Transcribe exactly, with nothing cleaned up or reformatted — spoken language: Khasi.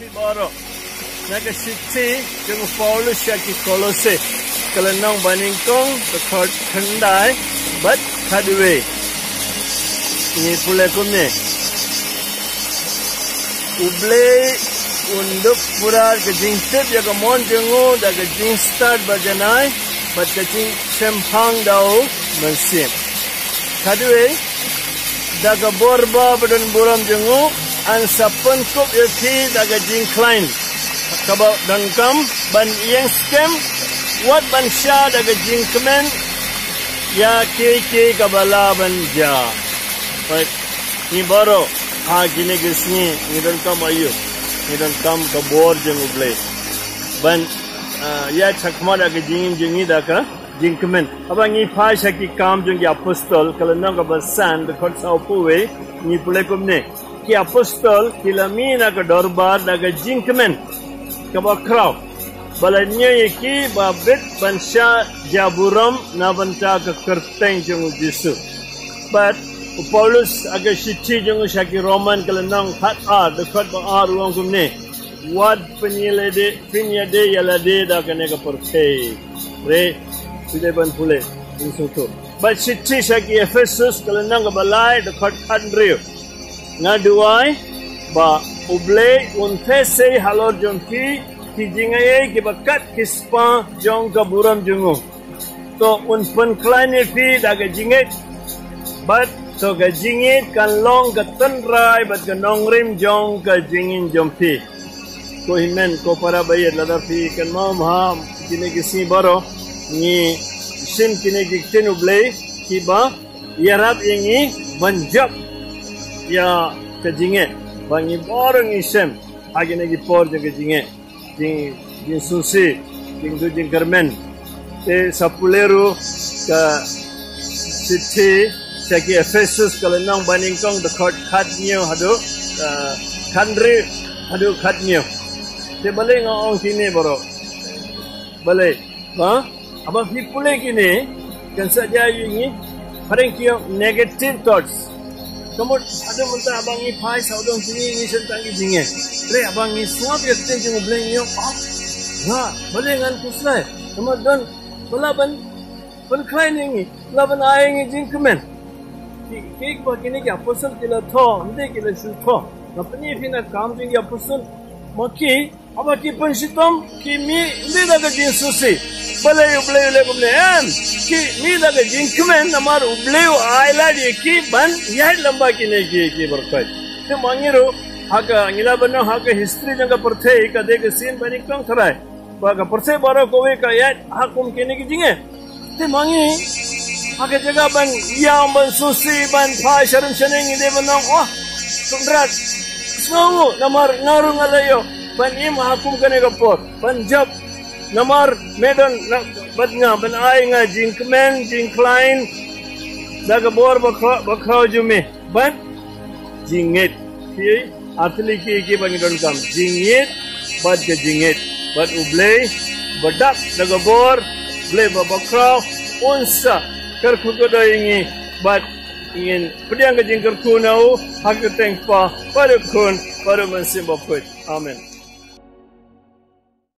Baroh. Na ka shithi jong u Paulus sha ki Kolose, ka lynnong banyngkong, dkhot khyndai bad khatwei. Ngi pule kumne. U Blei un dup pura ka jingtip ïa ka mon jong u da ka jingstad bajanai bad ka jingshemphang da u Mynsiem. Khatwei, da ka bor ba badonburom jong u, yn sa pynkup ïa phi da ka jingkhlaiñ kaba donkam ban ïeng skhem, wat ban shah da ka jingkmen ïa kiei kiei kaba lah ban jia. Bad ngi baroh ha kine ki sngi ngi donkam aïu? Ngi donkam ka bor jong u Blei ban, ah, ïa chakma da ka jingim jong ngi da ka jingkmen. Haba ngi phai sha Ki Kam jong ki Apostol, ka lynnong kaba san, dkhot sawphew wei, ngi pule kumne. Ki apostol ki la mih na ka dorbar da ka jingkmen kaba khraw, ba la ñiew ïa ki ba bit ban shah jia burom na bynta ka kyrteng jong u Jisu. Bad u Paulus ha ka shithi jong u sha ki Roman, ka lynnong khatar, dkhot ba ar, u ong kumne. Wat pynïadei, pynïadei ïa lade da kane ka pyrthei. Re, shu dei ban pule, in sngewthuh. Bad shithi sha ki Ephesus, ka lynnong kaba lai, dkhot khathynriew. Nga duwai ba U Blei un theh sei halor jong phi ki jingaiei kiba kat ki spah jong ka burom jong u. To un pynkhlaiñ ïa phi da ka jingngeit, bad to ka jingngeit kan long ka tynrai bad ka nongrim jong ka jingim jong phi. Ko hynmen ko para baieit, lada phi kynmaw, ha kine ki sngi baroh ngi shim kine ki ktien U Blei kiba ïarap ïa ngi ban jop ïa ka jingngeit, ba ngi baroh ngi shem ha kine ki por jong ka jingngeit, jing, jingsngewsih, jingduh jingkyrmen. Te sa pule ruh ka shithi sha ki Ephesus, ka lynnong banyngkong, dkhot khathynñiew haduh, ah, khathynriew haduh khathynñiew. Te balei nga ong kine baroh? Balei? Ba haba phi pule kine, kan sa jia ïa ngi, phareng ki ong negative thoughts. Ka mut haduh mynta haba ngi phai sawdong kine, ngi sngewthuh ki jingeh. Te haba ngi sngap ïa ka ktien jong U Blei ngi ong, ah, nga, balei ngan khuslai? Namar don ba lah ban pynkhlaiñ ïa ngi, lah ban ai ïa ngi jingkmen. Ki, ki ba kine ki apostol ki la thoh, ym dei ki la shu thoh. Nga pyni phi na Kam jong ki Apostol, ma ki, haba ki pynshitom, ki mih ym dei da ka jingsngewsih. Balei U Blei u leh kumne? Em, ki mih da ka jingkmen, namar U Blei u ai lad ïa ki ban ïaid lyngba kine ki, ki baroh. Te ma ngi ruh, ha ka, ngi lah ban ong ha ka history jong ka pyrthei, ka dei ka sien banyngkong tharai. Ba ka pyrthei baroh kawei ka ïaid ha kum kine ki jingeh. Te ma ngi, ha ka jaka ban ïam, ban sngewsih, ban phai sha rum sha neng, ngi dei ban ong, oh, Kynrad, sngewnguh, namar nga ruh nga la ïoh ban im ha kum kane ka por, ban jop, namar me don na bad nga, ban ai nga jingkmen, jingkhlaiñ da ka bor ba khraw, ba khraw jong me. Bad jingngeit. Ki artylli ki, ki ba ngi donkam. Jingngeit, bad ka jingngeit. Bad U Blei ba dap da ka bor, Blei ba bakhraw, un sa kyrkhu kyrdoh ïa ngi, bad ngin pdiang ka jingkyrkhu na u, ha ka kyrteng Kpa, bad u Khun, bad u Mynsiem Bakhuid. Amen.